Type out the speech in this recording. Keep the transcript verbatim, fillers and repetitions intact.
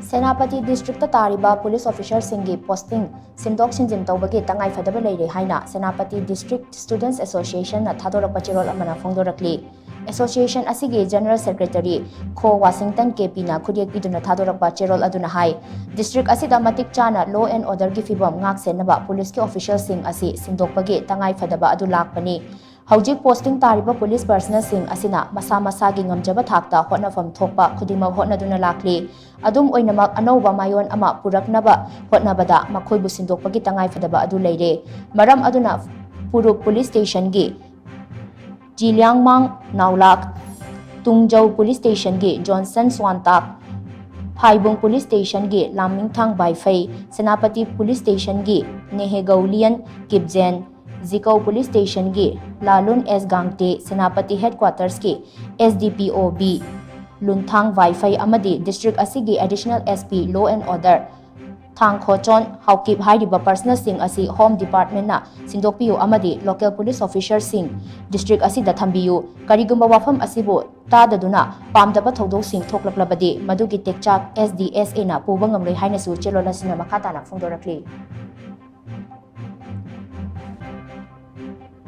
Senapati district ꯇꯥꯔꯤꯕ police ꯑꯣꯐꯤꯁꯥꯔꯁꯤꯡꯒꯤ posting ꯁꯤꯟꯗꯣꯛ ꯁꯤꯟꯖꯤꯟ ꯇꯧꯕꯒꯤ ꯇꯉꯥꯏꯐꯗꯕ ꯂꯩꯔꯦ ꯍꯥꯏꯅ ꯁꯦꯅꯥꯄꯇꯤ ꯗꯤꯁꯇ꯭ꯔꯤꯛ ꯁ꯭ꯇꯨꯗꯦꯟꯠꯁ ꯑꯦꯁꯣꯁꯤꯌꯦꯁꯟꯅ ꯊꯥꯗꯣꯔꯛꯄ ꯆꯦꯔꯣꯜ ꯑꯃꯅ ꯐꯣꯡꯗꯣꯔꯛꯂꯤ꯫ ꯑꯦꯁꯣꯁꯤꯌꯦꯁꯟ ꯑꯁꯤꯒꯤ ꯖꯦꯅꯔꯦꯜ ꯁꯦꯀ꯭ꯔꯦꯇꯔꯤ ꯈꯣ ꯋꯥꯁꯤꯡꯇꯟ ꯀꯦ ꯄꯤꯅ ꯈꯨꯠꯌꯦꯛ ꯄꯤꯗꯨꯅ ꯊꯥꯗꯣꯔꯛꯄ ꯆꯦꯔꯣꯜ ꯑꯗꯨꯅ ꯍꯥꯏ, ꯗꯤꯁꯇ꯭ꯔꯤꯛ ꯑꯁꯤꯗ ꯃꯇꯤꯛ ꯆꯥꯅ law and orderꯒꯤ ꯐꯤꯚꯝ ꯉꯥꯛ ꯁꯦꯟꯅꯕ ꯄꯨꯂꯤꯁꯀꯤ ꯑꯣꯐꯤꯁꯤꯌꯦꯜꯁꯤꯡ ꯑꯁꯤ ꯁꯤꯟꯗꯣꯛꯄꯒꯤ ꯇꯉꯥꯏꯐꯗꯕ ꯑꯗꯨ ꯂꯥꯛꯄꯅꯤ꯫ ꯍꯧꯖꯤꯛ ꯄꯣꯁꯇꯤꯡ ꯇꯥꯔꯤꯕ ꯄꯨꯂꯤꯁ ꯄꯔꯁꯅꯦꯜꯁꯤꯡ ꯑꯁꯤꯅ ꯃꯁꯥ ꯃꯁꯥꯒꯤ ꯉꯝꯖꯕ ꯊꯥꯛꯇ ꯍꯣꯠꯅꯐꯝ ꯊꯣꯛꯄ ꯈꯨꯗꯤꯡꯃꯛ ꯍꯣꯠꯅꯗꯨꯅ ꯂꯥꯛꯂꯤ꯫ ꯑꯗꯨꯝ ꯑꯣꯏꯅꯃꯛ, ꯑꯅꯧꯕ ꯃꯥꯏꯑꯣꯟ ꯑꯃ ꯄꯨꯔꯛꯅꯕ ꯍꯣꯠꯅꯕꯗ ꯃꯈꯣꯏꯕꯨ ꯁꯤꯟꯗꯣꯛꯄꯒꯤ ꯇꯉꯥꯏꯐꯗꯕ ꯑꯗꯨ ꯂꯩꯔꯦ꯫ ꯃꯔꯝ ꯑꯗꯨꯅ ꯐꯨꯔꯨꯞ ꯄꯨꯂꯤꯁ ꯁ꯭ꯇꯦꯁꯟꯒꯤ ꯖꯤꯂꯤꯌꯥꯡꯃꯥꯡ ꯅꯥꯎꯂꯥꯛ, ꯇꯨꯡꯖꯧ ꯄꯨꯂꯤꯁ ꯁ꯭ꯇꯦꯁꯟꯒꯤ ꯖꯣꯟꯁꯟ ꯁ꯭ꯋꯥꯟꯇꯥꯛ, ꯐꯥꯏꯕꯨꯡ ꯄꯨꯂꯤꯁ ꯁ꯭ꯇꯦꯁꯟꯒꯤ ꯂꯥꯝꯃꯤꯡꯊꯥꯡ ꯕꯥꯏꯐꯩ, ꯁꯦꯅꯥꯄꯇꯤ ꯄꯨꯂꯤꯁ ꯁ꯭ꯇꯦꯁꯟꯒꯤ ꯅꯦꯍꯦꯒꯧꯂꯤꯌꯟ ꯀꯤꯞꯖꯦꯟ, ꯖꯤꯀꯧ ꯄꯨꯂꯤꯁ ꯁ꯭ꯇꯦꯁꯟꯒꯤ ꯂꯥꯂꯨꯟ ꯑꯦꯁ ꯒꯥꯡꯇꯦ, ꯁꯦꯅꯥꯄꯇꯤ ꯍꯦꯗꯀ꯭ꯋꯥꯇꯔꯁꯀꯤ S D P O B Lunthang Vaiphei ꯑꯃꯗꯤ ꯗꯤꯁꯇ꯭ꯔꯤꯛ ꯑꯁꯤꯒꯤ additional S P law and order Thangkhochon Haokip ꯍꯥꯏꯔꯤꯕ ꯄꯔꯁꯅꯦꯜꯁꯤꯡ ꯑꯁꯤ ꯍꯣꯝ ꯗꯤꯄꯥꯔꯠꯃꯦꯟꯅ ꯁꯤꯟꯗꯣꯛꯄꯤꯌꯨ ꯑꯃꯗꯤ ꯂꯣꯀꯦꯜ ꯄꯨꯂꯤꯁ ꯑꯣꯐꯤꯁꯥꯔꯁꯤꯡ ꯗꯤꯁꯇ꯭ꯔꯤꯛ ꯑꯁꯤꯗ ꯊꯝꯕꯤꯌꯨ꯫ ꯀꯔꯤꯒꯨꯝꯕ ꯋꯥꯐꯝ ꯑꯁꯤꯕꯨ ꯇꯥꯗꯗꯨꯅ ꯄꯥꯝꯗꯕ ꯊꯧꯗꯣꯛꯁꯤꯡ ꯊꯣꯛꯂꯛꯂꯕꯗꯤ ꯃꯗꯨꯒꯤ ꯇꯦꯛꯆꯥꯛ ꯑꯦꯁ ꯗꯤ ꯑꯦꯁ ꯑꯦꯅ ꯄꯨꯕ ꯉꯝꯂꯣꯏ ꯍꯥꯏꯅꯁꯨ ꯆꯦꯔꯣꯜ ꯑꯁꯤꯅ ꯃꯈꯥ ꯇꯥꯅ ꯐꯣꯡꯗꯣꯔꯛꯂꯤ꯫